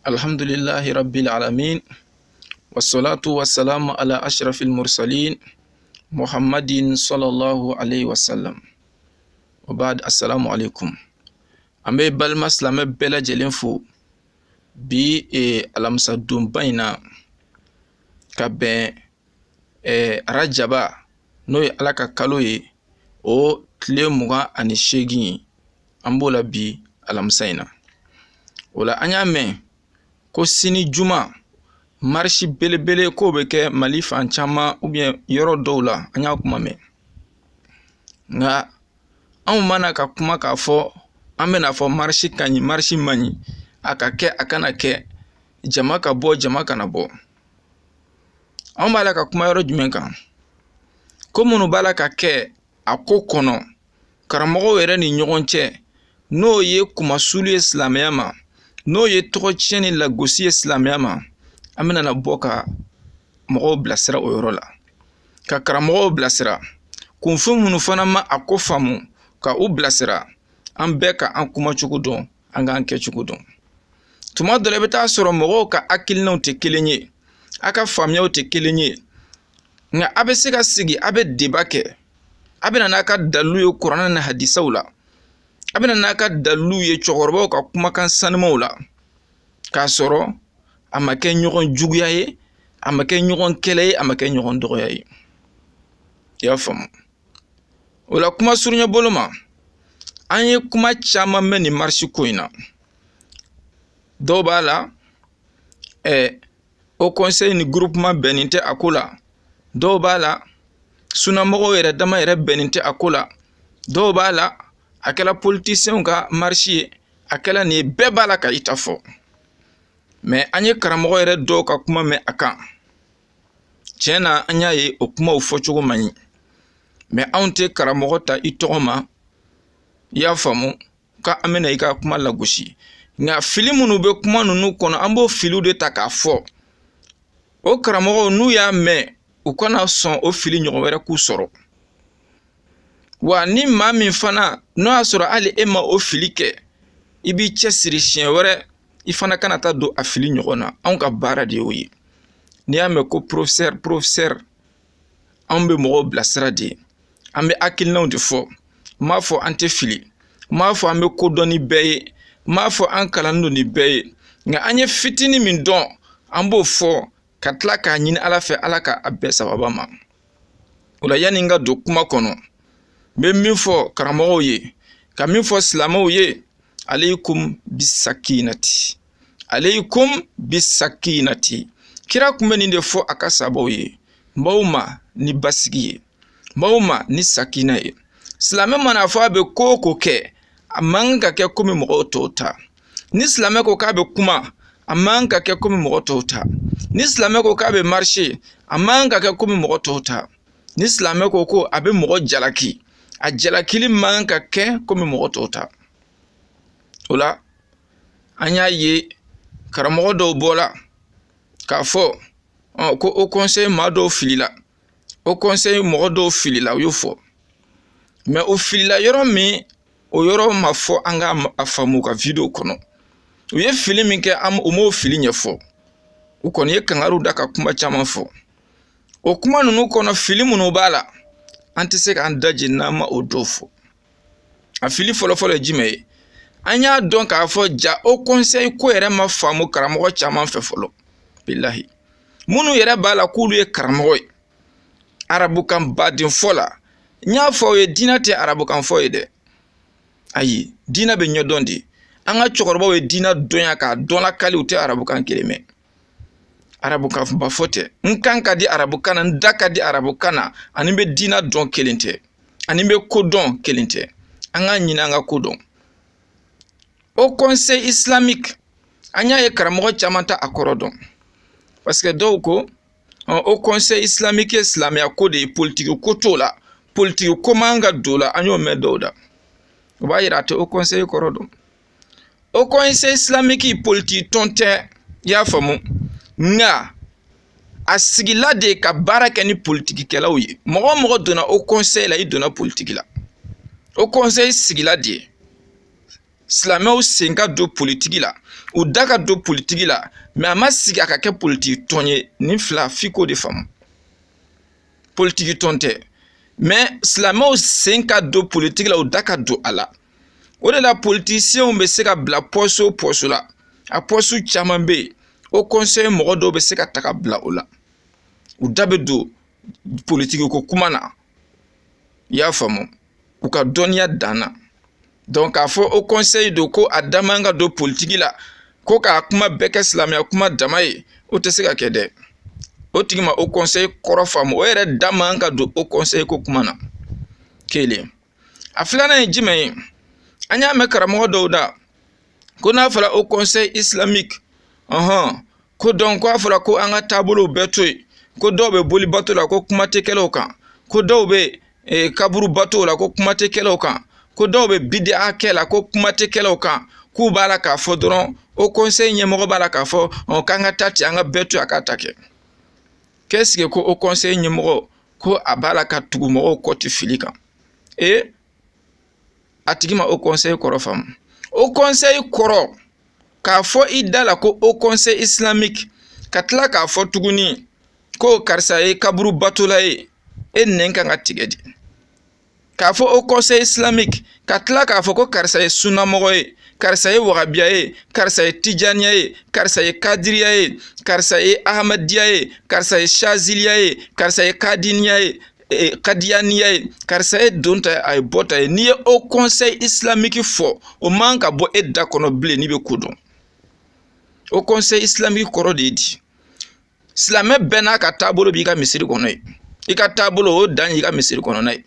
Alhamdulillahi rabbil alamin. Wassalatu wassalamu ala ashrafil mursalin Muhammadin sallallahu alaihi wasallam. Wa ba'd, assalamu alaikum. An bɛ balima silamɛ bɛɛ lajɛlen fo bi alamisa donba in na ka bɛn arajaba, n'o ye Ala ka kalo ye, o tile 28 ye. An b'o la bi alamisa in na. O la, an y'a mɛn ko sini juma, marche belebele k'o bɛ kɛ Mali fan caman ou bien yɔrɔ dɔw la. An y'a kuma mɛn, nka anw mana ka kuma k'a fɔ an bɛna fɔ marche ka ɲi, marche man ɲi, a ka kɛ, a kana kɛ, jama ka bɔ, jama kana bɔ. Anw b'a la ka kuma yɔrɔ jumɛn kan? Ko minnu b'a la ka kɛ a ko kɔnɔ karamɔgɔw yɛrɛ ni ɲɔgɔn cɛ, n'o ye kumasulu ye silamɛya ma, n'o ye tɔgɔ tiɲɛ ni lagosi ye silamɛya ma, an bɛna na bɔ ka mɔgɔw bilasira o yɔrɔ la, ka karamɔgɔw bilasira, kunfin minnu fana ma a ko faamu, ka u bilasira. An bɛɛ ka an kumacogo dɔn, an k'an kɛcogo dɔn. Tuma dɔ la, i bɛ taa sɔrɔ mɔgɔw ka hakilinaw tɛ kelen ye, a ka faamuyaw tɛ kelen ye, nka a bɛ se ka sigi, a bɛ débat kɛ, a bɛ na n'a ka dalilu ye kuranɛ ni hadisaw la, a bɛ na n'a ka dalilu ye cɛkɔrɔbaw ka kumakan sanumaw la, k'a sɔrɔ a ma kɛ ɲɔgɔn juguya ye, a ma kɛ ɲɔgɔn kɛlɛ ye, a ma kɛ ɲɔgɔn dɔgɔya ye. I y'a faamu? O la, kuma surunya bolo ma, an ye kuma caman mɛn nin marche ko in na. Dɔw b'a la haut conseil ni groupement bɛnnen tɛ a ko la, dɔw b'a la sunamɔgɔw yɛrɛ dama yɛrɛ bɛnnen tɛ a ko la, dɔw b'a la a kɛra politicienw ka marche ye, a kɛla nin ye, bɛɛ b'a la ka i ta fɔ. Mais an ye karamɔgɔ yɛrɛ dɔw ka kuma mɛn a kan. Tiɲɛ na, an y'a ye o kumaw fɔcogo man ɲi. Mais anw tɛ karamɔgɔ ta i tɔgɔ ma, i y'a faamu, ka an bɛna i ka kuma lagosi. Nka fili minnu bɛ kuma ninnu kɔnɔ, an b'o filiw de ta k'a fɔ. O karamɔgɔw, n'u y'a mɛn, u kana sɔn o fili ɲɔgɔn wɛrɛ k'u sɔrɔ. Wa ni maa min fana n'o y'a sɔrɔ hali e ma o fili kɛ, i b'i cɛsiri, siɲɛ wɛrɛ i fana kana taa don a fili ɲɔgɔn na. Anw ka baara de y'o ye. N'i y'a mɛn ko professeur, professeur, anw bɛ mɔgɔw bilasira de, an bɛ hakilinaw de fɔ. N m'a fɔ an tɛ fili, n m'a fɔ an bɛ ko dɔn ni bɛɛ ye, n m'a fɔ an kalannen don ni bɛɛ ye, nka an ye fitinin min dɔn, an b'o fɔ ka tila k'a ɲini Ala fɛ, Ala ka a bɛɛ sababa ma. O la, yanni n ka don kuma kɔnɔ, n bɛ min fɔ karamɔgɔw ye, ka min fɔ silamɛw ye: aleikum bisakinati, aleikum bisakinati. Kira kun bɛ nin de fɔ a ka sabaw ye: n b'aw ma ni basigi ye, n b'aw ma ni sakina ye. Silamɛ mana fɔ a bɛ ko o ko kɛ, a man ka kɛ komi mɔgɔw tɔw ta. Ni silamɛ ko k'a bɛ kuma, a man ka kɛ komi mɔgɔ tɔw ta. Ni silamɛ ko k'a bɛ marcher, a man ka kɛ komi mɔgɔ tɔw ta. Ni silamɛ ko ko a bɛ mɔgɔ jalaki, a jalakili man ka kɛ komi mɔgɔ tɔw ta. O la, an y'a ye karamɔgɔ dɔw bɔla k'a fɔ ko haut conseil maa dɔw filila, haut conseil mɔgɔ dɔw filila. U y'o fɔ, mais o filila yɔrɔ min, o yɔrɔ ma fɔ. An ka a faamu u ka vidéo kɔnɔ, u ye fili min kɛ, u m'o fili ɲɛfɔ. U kɔni ye kangariw da ka kuma caman fɔ. O kuma ninnu kɔnɔ, fili minnu b'a la, an tɛ se k'an daje n'an ma o dɔw fɔ. A fili fɔlɔfɔlɔ ye jumɛn ye? An y'a dɔn k'a fɔ ja haut conseil ko yɛrɛ ma faamu karamɔgɔ caman fɛ fɔlɔ. Bilahi, minnu yɛrɛ b'a la k'olu ye karamɔgɔ ye arabukan baden fɔ la, n y'a fɔ aw ye, diinɛ tɛ arabukan fɔ ye dɛ. Ayi, diinɛ bɛ ɲɛdɔn de. An ka cɛkɔrɔbaw ye diinɛ dɔnya k'a dɔn lakali, u tɛ arabukan kelen mɛn. Arabukan ba fɔ tɛ. N kan ka di arabukan na, n da ka di arabukan na, ani n bɛ diinɛ dɔn kelen tɛ, ani n bɛ ko dɔn kelen tɛ. An k'a ɲini an ka ko dɔn. Haut conseil islamique, an y'a ye karamɔgɔ caman ta a kɔrɔ dɔn, parce que dɔw ko haut conseil islamique ye silamɛya ko de ye, politiki ko t'o la, politiki ko man ka don o la. An y'o mɛn dɔw da. O b'a yira a tɛ haut conseil kɔrɔ dɔn. Haut conseil islamique, politiki tɔn tɛ, i y'a faamu, nka a sigila de ka baara kɛ ni politikikɛlaw ye. Mɔgɔ o mɔgɔ donna haut conseil la, i donna politiki la. Haut conseil sigila de silamɛw sen ka don politiki la. U da ka don politiki la, mais a ma sigi a ka kɛ politiki tɔn ye. Nin fila f'i k'o de faamu. Politiki tɔn tɛ, mais silamɛw sen ka don politiki la, u da ka don a la. O de la politisiyɛnw bɛ se ka bila poste o poste la, a poste caman bɛ yen, haut conseil mɔgɔ dɔw bɛ se ka ta ka bila o la, u da bɛ don politiki ko kuma na. I y'a faamu, u ka dɔnniya dan na. Donc k'a fɔ haut conseil don ko a da man ka don politiki la, ko k'a kuma bɛɛ kɛ silamɛya kuma dama ye, o tɛ se ka kɛ dɛ. O tigi ma haut conseil kɔrɔ faamu. O yɛrɛ da man ka don haut conseil ko kuma na. Kelen. A filanan ye jumɛn ye? An y'a mɛn karamɔgɔ dɔw da ko n'a fɔra haut conseil islamique, ɔhɔn, ko donc ko a fɔra ko an ka taabolow bɛɛ to yen, ko dɔw bɛ boli bato la, ko kuma tɛ kɛlɛw kan, ko dɔw bɛ kaburu bato la, ko kuma tɛ kɛlɛw kan, ko dɔw bɛ bidiya kɛ la, ko kuma tɛ kɛlɛw kan, k'u b'a la k'a fɔ dɔrɔn haut conseil ɲɛmɔgɔ b'a la k'a fɔ k'an ka taa ten, an ka bɛɛ to yen, a k'a ta kɛ. Qu'est-ce que ko haut conseil ɲɛmɔgɔ ko a b'a la ka tugu mɔgɔw kɔ ti fili kan? E a tigi ma haut conseil kɔrɔ faamu. Haut conseil kɔrɔ k'a fɔ i da la ko haut conseil islamique, ka tila k'a fɔ tuguni ko karisa ye kaburu batola ye, e nɛn kan ka tigɛ de. K'a fɔ haut conseil islamique, ka tila k'a fɔ ko karisa ye sunnamɔgɔ ye, karisa ye wagabiya ye, karisa ye tijaniya ye, karisa ye kadiriya ye, karisa ye ahamadiya ye, karisa ye shaziliya ye, karisa ye kadiniya ye, kadiyaniya ye, karisa ye don ta ye, a ye bɔ ta ye. N'i ye haut conseil islamique fɔ, o man ka bɔ e da kɔnɔ bilen n'i bɛ ko dɔn. Haut conseil islamique kɔrɔ de ye di? Silamɛ bɛɛ n'a ka taabolo b'i ka misiri kɔnɔ ye. I ka taabolo, o dan y'i ka misiri kɔnɔna ye.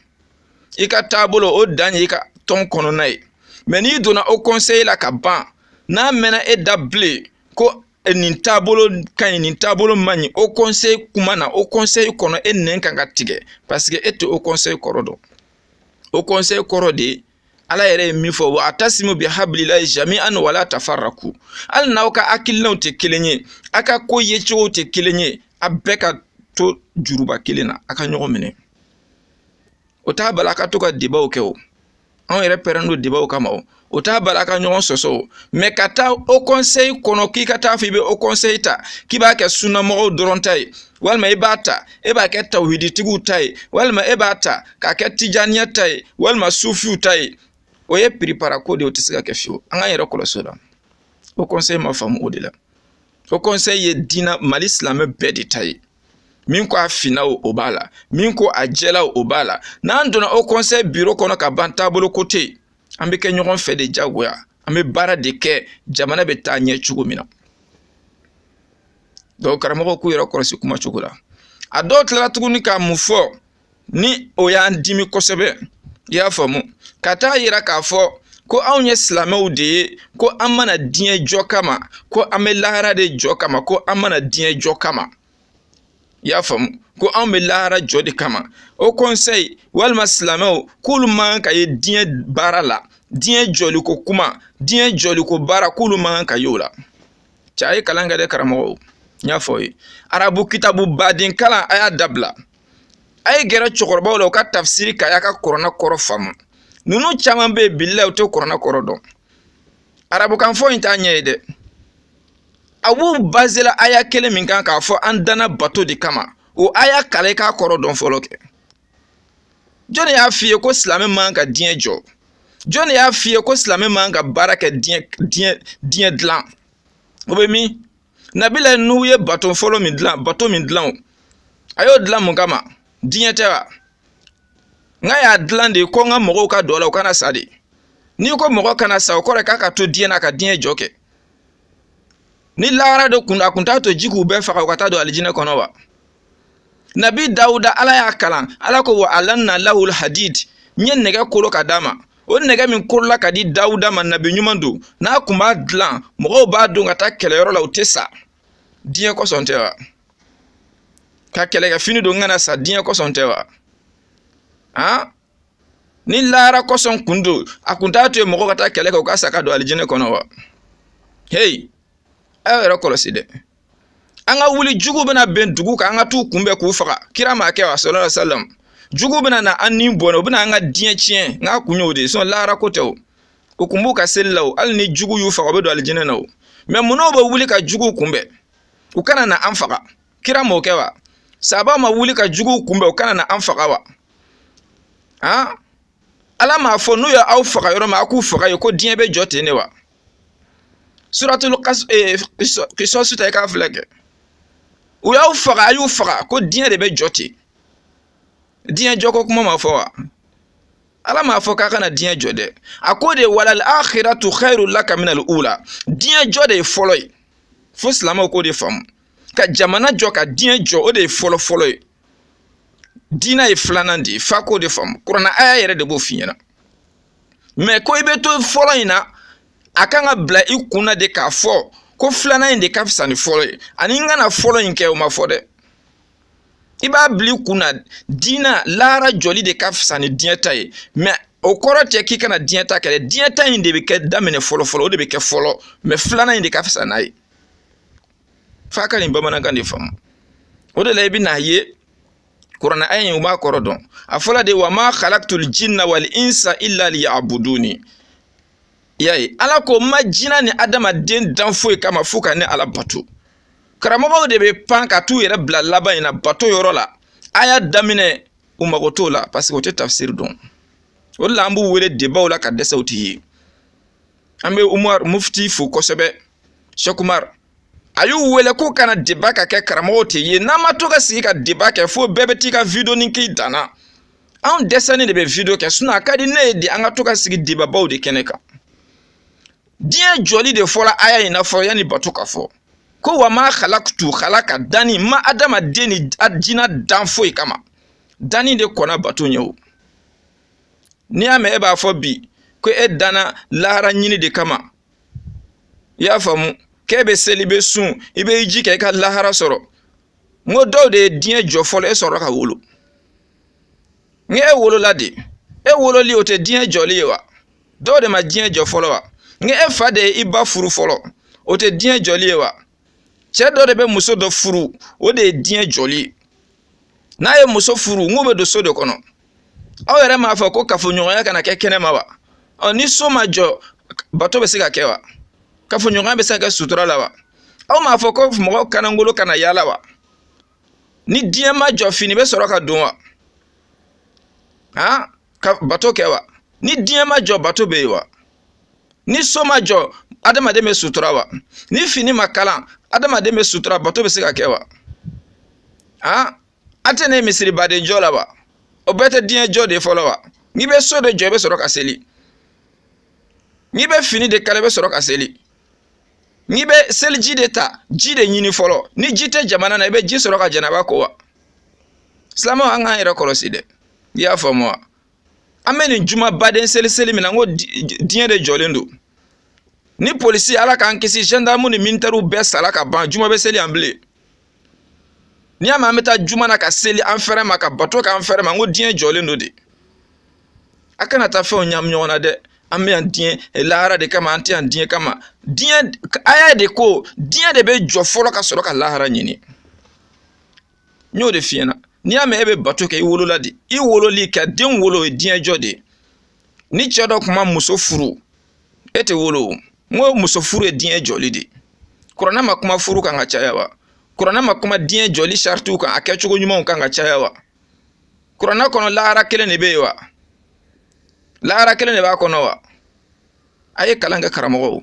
I ka taabolo, o dan y'i ka tɔn kɔnɔna ye. Mais n'i donna haut conseil la ka ban, n'a mɛnna e da bilen ko nin taabolo ka ɲi, nin taabolo man ɲi, haut conseil kuma na, haut conseil kɔnɔ, e nɛn kan ka tigɛ, parce que e tɛ haut conseil kɔrɔ dɔn. Haut conseil kɔrɔ de ye Ala yɛrɛ ye min fɔ: wa atasimu bi hablilahi jami'an wala tafarraku. Hali n'aw ka hakilinaw tɛ kelen ye, a ka ko yecogow tɛ kelen ye, a bɛɛ ka to juruba kelen na, a ka ɲɔgɔn minɛ. O t'a bala a ka to ka débatw kɛ. O anw yɛrɛ pɛrɛn don débatw kama. O t'a bala a ka ɲɔgɔn sɔsɔ. O mais ka taa haut conseil kɔnɔ k'i ka taa fɔ i bɛ haut conseil ta k'i b'a kɛ sunnamɔgɔw dɔrɔn ta ye, walima i b'a ta e b'a kɛ tawhiditigiw ta ye, walima e b'a ta k'a kɛ tijaniya ta ye, walima sufiw ta ye, o ye piripara ko de ye. O tɛ se ka kɛ fiyewu. An k'an yɛrɛ kɔlɔsi o la. Haut conseil ma faamu o de la. Haut conseil ye diinɛ Mali silamɛ bɛɛ de ta ye. Min ko a finna, o b'a la, min ko a jɛla, o b'a la. N'an donna haut conseil bureau kɔnɔ ka ban, taabolo ko tɛ yen. An bɛ kɛ ɲɔgɔn fɛ de jagoya. An bɛ baara de kɛ jamana bɛ taa ɲɛ cogo min na. Donc karamɔgɔw k'u yɛrɛ kɔlɔsi kuma cogo la. A dɔw tilala tuguni ka mun fɔ ni o y'an dimi kosɛbɛ? I y'a faamu, ka taa yira k'a fɔ ko anw ye silamɛw de ye, ko an mana diɲɛ jɔ kama, ko an bɛ lahara de jɔ kama, ko an mana diɲɛ jɔ kama. I y'a faamu, ko anw bɛ lahara jɔ de kama. Haut conseil walima silamɛw, k'olu man ka ye diɲɛ baara la, diɲɛ jɔliko kuma, diɲɛ jɔliko baara, k'olu man ka ye o la. Cɛ, a ye kalan kɛ dɛ, karamɔgɔw. N y'a fɔ aw ye, arabu kitabu baden kalan, a y'a dabila. A ye gɛrɛ cɛkɔrɔbaw la, u ka tafsiri k'a y'a ka kuranɛ kɔrɔ faamu. Ninnu caman bɛ yen, bilahi, u tɛ kuranɛ kɔrɔ dɔn. Arabukan fɔ in t'a ɲɛ ye dɛ. A b'u bazela aya kelen min kan k'a fɔ an danna bato de kama, o aya kalan, i k'a kɔrɔ dɔn fɔlɔ kɛ. Jɔnni y'a f'i ye ko silamɛ man ka diɲɛ jɔ? Jɔnni y'a f'i ye ko silamɛ man ka baara kɛ, diɲɛ dilan? O bɛ min? Nabila Nuhu ye bato fɔlɔ min dilan, bato min dilan, o a y'o dilan mun kama? Diɲɛ tɛ wa? N ka y'a dilan de ko n ka mɔgɔw ka don a la, u kana sa de. N'i ko mɔgɔ kana sa, o kɔrɔ ye k'a ka to diɲɛ na ka diɲɛ jɔ kɛ. Ni lahara de kun, a kun t'a to ji k'u bɛɛ faga, u ka taa don alijinɛ kɔnɔ wa? Nabi Dawuda, Ala y'a kalan, Ala ko: wa alanna lahul hadid, n ye nɛgɛ kolo ka d'a ma. O nɛgɛ min kolola ka di Dawuda ma, nabi ɲuman don, n'a kun b'a dilan, mɔgɔw b'a don ka taa kɛlɛyɔrɔ la, u tɛ sa. Diɲɛ kosɔn tɛ wa? Ka kɛlɛkɛfini don n kana sa, diɲɛ kosɔn tɛ wa? Han, ni lahara kosɔn kun don, a kun t'a to yen mɔgɔw ka taa kɛlɛ kɛ, u ka sa ka don alijinɛ kɔnɔ wa? Hey, a y'aw yɛrɛ kɔlɔsi dɛ. An ka wuli, jugu bɛna bɛn dugu kan, an ka t'u kunbɛn k'u faga. Kira m'a kɛ wa, sallallahu alaihi wasallam? Jugu bɛna na an ni bɔnɛ, u bɛna an ka diɲɛ tiɲɛ. N k'a kun y'o de ye, sinon lahara ko tɛ. O kun b'u ka seli la. O hali ni jugu y'u faga, u bɛ don alijinɛ na. O mais Mais munna bɛ wuli ka juguw kunbɛn u kana na an faga? Kira m'o kɛ wa? Sahaba ma wuli ka juguw kunbɛn u kana na an faga wa? Han, Ala m'a fɔ n'u ye aw faga yɔrɔ min, a k'u faga yen, ko diɲɛ bɛ jɔ ten de wa? Suratul Qisas ta, i k'a filɛ kɛ. U y'aw faga, a y'u faga, ko diɲɛ de bɛ jɔ ten. Diɲɛ jɔko kuma ma fɔ wa? Ala m'a fɔ k'a kana diɲɛ jɔ dɛ. A ko de walal akhiratu khairu laka minal ula. Diɲɛ jɔ de ye fɔlɔ ye. Fo silamɛw k'o de faamu. Ka jamana jɔ, ka diɲɛ jɔ, o de ye fɔlɔ fɔlɔ ye. Diinɛ ye filanan de ye. F'a k'o de faamu. Kuranɛ aya yɛrɛ de b'o f'i ɲɛna. Mais ko i bɛ to fɔlɔ in na, a kan ka bila i kun na de k'a fɔ ko filanan in de ka fisa ni fɔlɔ ye. Ani n kana fɔlɔ in kɛ, o ma fɔ dɛ. I b'a bila i kun na, diinɛ lahara jɔli de ka fisa ni diɲɛ ta ye. Mais o kɔrɔ tɛ k'i kana diɲɛ ta kɛ dɛ. Diɲɛ ta in de bɛ kɛ daminɛ fɔlɔ fɔlɔ, o de bɛ kɛ fɔlɔ, mais filanan in de ka fisa n'a ye. F'a ka nin bamanankan de faamu. O de la i bɛna ye kuranɛ aya in, u b'a kɔrɔ dɔn. A fɔla de wa ma khalaqtul jinna wal insa illa liya'buduni. I y'a ye, Ala ko n ma jinɛ ni adamaden dan foyi kama fo ka ne Ala bato. Karamɔgɔw de bɛ pan ka t'u yɛrɛ bila laban in na bato yɔrɔ la. A y'a daminɛ, u mago t'o la, parce que o tɛ tafsiri dɔn. O de la an b'u wele débatw la ka dɛsɛ, u tɛ ye. An bɛ Umar Mufti fo kosɛbɛ, Cheikh Umar. A y'u wele k'u kana débat ka kɛ, karamɔgɔw tɛ ye. N'an ma to ka sigi ka débat kɛ, fo bɛɛ bɛ t'i ka vidéo ni k'i danna. Anw dɛsɛlen de bɛ vidéo kɛ, sinon a ka di ne ye de an ka to ka sigi débatbaw de kɛnɛ kan. Diɲɛ jɔli de fɔla aya in na fɔlɔ yanni bato ka fɔ. Ko wa ma khalaqtu, khalaqa danni, ma adamaden ni jinɛ dan foyi kama. Danni de kɔnna bato ɲɛ. O n'i y'a mɛn e b'a fɔ bi ko e danna lahara ɲini de kama, i y'a faamu, k'e bɛ seli, bɛ sun, i bɛ i ji kɛ i ka lahara sɔrɔ. N ko dɔw de ye diɲɛ jɔ fɔlɔ, e sɔrɔ ka wolo. N ko e wolola de, e wololi o tɛ diɲɛ jɔli ye wa? Dɔw de ma diɲɛ jɔ fɔlɔ wa? N ko e fa de ye i ba furu fɔlɔ, o tɛ diɲɛ jɔli ye wa? Cɛ dɔ de bɛ muso dɔ furu, o de ye diɲɛ jɔli ye. N'a ye muso furu, n k'u bɛ don so de kɔnɔ. Aw yɛrɛ m'a fɔ ko kafoɲɔgɔnya kana kɛ kɛnɛma wa? Ɔ, ni so ma jɔ, bato bɛ se ka kɛ wa? Kafoɲɔgɔnya bɛ se ka kɛ sutura la wa? Aw m'a fɔ ko mɔgɔ kanangolo kana yaala wa? Ni diɲɛ ma jɔ, fini bɛ sɔrɔ ka don wa? Han, ka bato kɛ wa? Ni diɲɛ ma jɔ, bato bɛ yen wa? Ni so ma jɔ, adamaden bɛ sutura wa? Ni fini ma kalan, adamaden bɛ sutura, bato bɛ se ka kɛ wa? Han, a tɛ ne misiri baden jɔ la wa? O bɛɛ tɛ diɲɛ jɔ de fɔlɔ wa? N'i bɛ so de jɔ, i bɛ sɔrɔ ka seli. N'i bɛ fini de kala, i bɛ sɔrɔ ka seli. N'i bɛ seliji de ta, ji de ɲini fɔlɔ. Ni ji tɛ jamana na, i bɛ ji sɔrɔ ka janaba ko wa? Silamɛw, an k'an yɛrɛ kɔlɔsi dɛ. I y'a faamu wa? An bɛ nin juma baden seli seli min na, n ko diɲɛ de jɔlen don. Ni polisi, Ala k'an kisi, gendarme ni militaires bɛɛ sara ka ban, juma bɛ seli yan bilen? N'i y'a mɛn an bɛ taa juma na ka seli an fɛrɛ ma, ka bato k'an fɛrɛ ma, n ko diɲɛ jɔlen don de. A kana taa fɛnw ɲagami ɲɔgɔn na dɛ. An bɛ yan diɲɛ lahara de kama, an tɛ yan diɲɛ kama. Diɲɛ aya de ko diɲɛ de bɛ jɔ fɔlɔ ka sɔrɔ ka lahara ɲini. N y'o de f'i ɲɛna. N'i y'a mɛn e bɛ bato kɛ, i wolola de. I wololi ka den wolo, o ye diɲɛ jɔ de ye. Ni cɛ dɔ tun ma muso furu, e tɛ wolo. N ko muso furu ye diɲɛ jɔli de ye. Kuranɛ ma kuma furu kan ka caya wa? Kuranɛ ma kuma diɲɛ jɔli saritiw kan, a kɛcogo ɲumanw kan ka caya wa? Kuranɛ kɔnɔ, lahara kelen de bɛ yen wa? Lahara kelen de b'a kɔnɔ wa? A ye kalan kɛ, karamɔgɔw.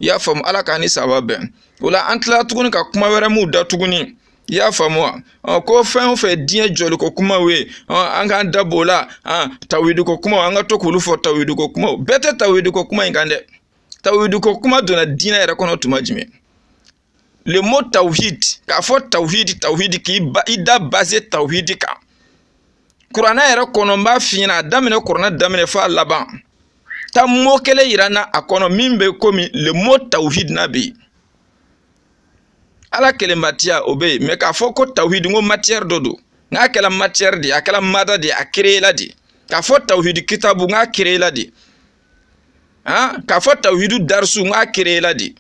I y'a faamu? Ala k'an ni saba bɛn. O la an tilala tuguni ka kuma wɛrɛ m'u da tuguni. I y'a faamu wa? Ko fɛn o fɛn diɲɛ jɔliko kumaw ye, an k'an da b'o la. Tawhidiko kumaw, an ka to k'olu fɔ. Tawhidiko kumaw bɛɛ tɛ tawhidiko kuma in kan dɛ. Tawhidiko kuma donna diinɛ yɛrɛ kɔnɔ tuma jumɛn? Le mot tawhid, k'a fɔ tawhid, tawhid, k'i i da basé tawhid kan kuranɛ yɛrɛ kɔnɔ, n b'a f'i ɲɛna, a daminɛ, kuranɛ daminɛ f'a laban, taa mot kelen yira n na a kɔnɔ min bɛ komi le mot tawhid n'a bɛ yen. Ala kelenbatiya, o bɛ yen, mais k'a fɔ ko tawhid, n ko matière dɔ don, n'a kɛla matière de ye, a kɛla mada de ye, a créé la de. K'a fɔ tawhid kitabu, n k'a créé la de. Han, k'a fɔ tawhidu darisu, n k'a créé la de.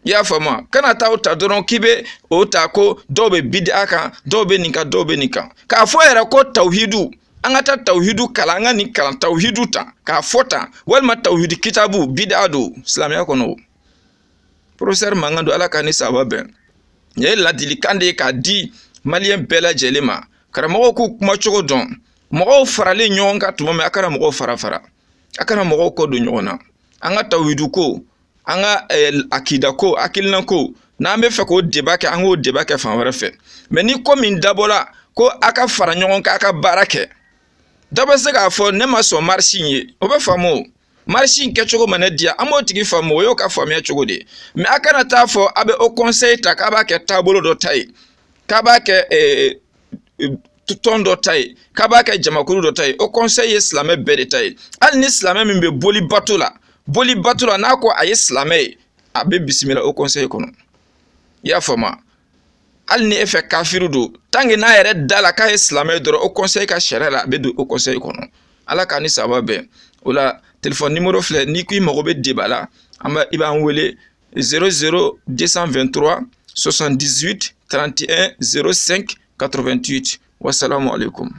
I y'a faamu wa? Kana taa o ta dɔrɔn k'i bɛ o ta ko dɔw bɛ bid'a kan, dɔw bɛ nin kan, dɔw bɛ nin kan. K'a fɔ yɛrɛ ko tawhidu, An ka taa tawhidu kalan, an ka nin kalan tawhidu ta k'a fɔ tan, walima tawhidi kitabu bida don silamɛya kɔnɔ. Professeur mankan don, Ala ka ni saba bɛn. Nin ye ladilikan de ye k'a di maliyɛn bɛɛ lajɛlen ma. Karamɔgɔw k'u kumacogo dɔn. Mɔgɔw faralen ɲɔgɔn kan tuma min, a kana mɔgɔw fara fara, a kana mɔgɔw kɔ don ɲɔgɔn na. An ka tawhidu ko, an ka akida ko, hakilina ko, n'an bɛ fɛ k'o débat kɛ, an k'o débat kɛ fan wɛrɛ fɛ. Mais ni ko min dabɔla ko a ka fara ɲɔgɔn kan, a ka baara kɛ, dɔ bɛ se k'a fɔ ne ma sɔn marche in ye, o bɛ faamu. O marche in kɛcogo ma ne diya, an b'o tigi faamu, o y'o ka faamuya cogo de ye. Mais a kana taa fɔ a bɛ haut conseil ta k'a b'a kɛ taabolo dɔ ta ye, k'a b'a kɛ tɔn dɔ ta ye, k'a b'a kɛ jamakulu dɔ ta ye. Haut conseil ye silamɛ bɛɛ de ta ye. Hali ni silamɛ min bɛ boli bato la, boli bato la, n'a ko a ye silamɛ ye, a bɛ bisimila haut conseil kɔnɔ. I y'a faamu? Hali ni e fɛ kafiru don, tant que n'a yɛrɛ da la k'a ye silamɛ ye dɔrɔn, haut conseil ka sariya la, a bɛ don haut conseil kɔnɔ. Ala k'a ni saba bɛn. O la, téléphone numéro filɛ, n'i ko i mago bɛ débat la, an b'a i b'an wele 00 223 78 31 05 88. Wasalamu alaikum.